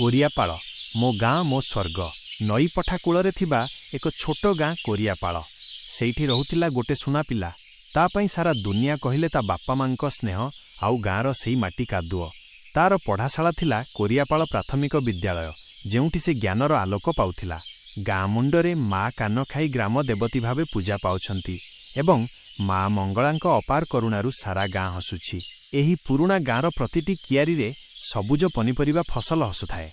କୋରିଆପାଳ, ମୋ ଗାଁ ମୋ ସ୍ୱର୍ଗ। ନଈପଠା କୂଳରେ ଥିବା ଏକ ଛୋଟ ଗାଁ କୋରିଆପାଳ। ସେଇଠି ରହୁଥିଲା ଗୋଟେ ସୁନା ପିଲା। ତା ପାଇଁ ସାରା ଦୁନିଆ କହିଲେ ତା ବାପାମାଙ୍କ ସ୍ନେହ ଆଉ ଗାଁର ସେଇ ମାଟି କାଦୁଅ। ତା'ର ପଢ଼ାଶାଳା ଥିଲା କୋରିଆପାଳ ପ୍ରାଥମିକ ବିଦ୍ୟାଳୟ, ଯେଉଁଠି ସେ ଜ୍ଞାନର ଆଲୋକ ପାଉଥିଲା। ଗାଁ ମୁଣ୍ଡରେ ମା କାନଖାଇ ଗ୍ରାମ ଦେବତୀ ଭାବେ ପୂଜା ପାଉଛନ୍ତି ଏବଂ ମା ମଙ୍ଗଳାଙ୍କ ଅପାର କରୁଣାରୁ ସାରା ଗାଁ ହସୁଛି। ଏହି ପୁରୁଣା ଗାଁର ପ୍ରତିଟି କିଆରିରେ ସବୁଜ ପନିପରିବା ଫସଲ ହସୁଥାଏ।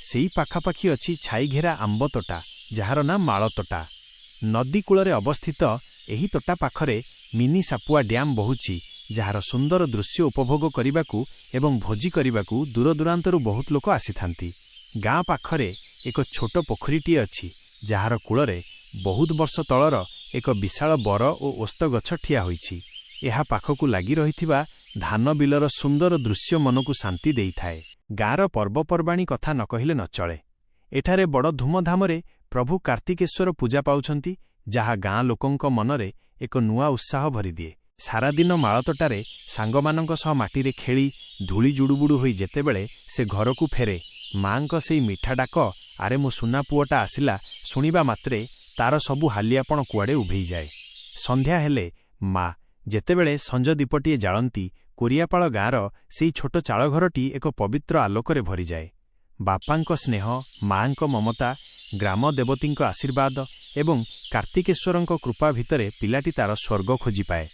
ସେଇ ପାଖାପାଖି ଅଛି ଛାଇଘେରା ଆମ୍ବ ତୋଟା, ଯାହାର ନାଁ ମାଳତୋଟା। ନଦୀ କୂଳରେ ଅବସ୍ଥିତ ଏହି ତୋଟା ପାଖରେ ମିନି ସାପୁଆ ଡ୍ୟାମ ବହୁଛି ଯାହାର ସୁନ୍ଦର ଦୃଶ୍ୟ ଉପଭୋଗ କରିବାକୁ ଏବଂ ଭୋଜି କରିବାକୁ ଦୂରଦୂରାନ୍ତରୁ ବହୁତ ଲୋକ ଆସିଥାନ୍ତି। ଗାଁ ପାଖରେ ଏକ ଛୋଟ ପୋଖରୀଟିଏ ଅଛି ଯାହାର କୂଳରେ ବହୁତ ବର୍ଷ ତଳର ଏକ ବିଶାଳ ବର ଓ ଓସ୍ତ ଗଛ ଠିଆ ହୋଇଛି। ଏହା ପାଖକୁ ଲାଗି ରହିଥିବା ଧାନ ବିଲର ସୁନ୍ଦର ଦୃଶ୍ୟ ମନକୁ ଶାନ୍ତି ଦେଇଥାଏ। ଗାଁର ପର୍ବପର୍ବାଣୀ କଥା ନକହିଲେ ନଚଳେ। ଏଠାରେ ବଡ଼ ଧୂମଧାମରେ ପ୍ରଭୁ କାର୍ତ୍ତିକେଶ୍ୱର ପୂଜା ପାଉଛନ୍ତି ଯାହା ଗାଁ ଲୋକଙ୍କ ମନରେ ଏକ ନୂଆ ଉତ୍ସାହ ଭରିଦିଏ। ସାରାଦିନ ମାଳତୋଟାରେ ସାଙ୍ଗମାନଙ୍କ ସହ ମାଟିରେ ଖେଳି ଧୂଳି ଜୁଡୁବୁଡୁ ହୋଇ ଯେତେବେଳେ ସେ ଘରକୁ ଫେରେ, ମା'ଙ୍କ ସେଇ ମିଠା ଡାକ ଆରେ ମୋ ସୁନା ପୁଅଟା ଆସିଲା ଶୁଣିବା ମାତ୍ରେ ତା'ର ସବୁ ହାଲିଆପଣ କୁଆଡ଼େ ଉଭେଇଯାଏ। ସନ୍ଧ୍ୟା ହେଲେ ମା, ଯେତେବେଳେ ସଞ୍ଜ ଦୀପଟିଏ ଜାଳନ୍ତି, କୋରିଆପାଳ ଗାଁର ସେଇ ଛୋଟ ଚାଳଘରଟି ଏକ ପବିତ୍ର ଆଲୋକରେ ଭରିଯାଏ। ବାପାଙ୍କ ସ୍ନେହ, ମା'ଙ୍କ ମମତା, ଗ୍ରାମ ଦେବତୀଙ୍କ ଆଶୀର୍ବାଦ ଏବଂ କାର୍ତ୍ତିକେଶ୍ୱରଙ୍କ କୃପା ଭିତରେ ପିଲାଟି ତା'ର ସ୍ୱର୍ଗ ଖୋଜିପାଏ।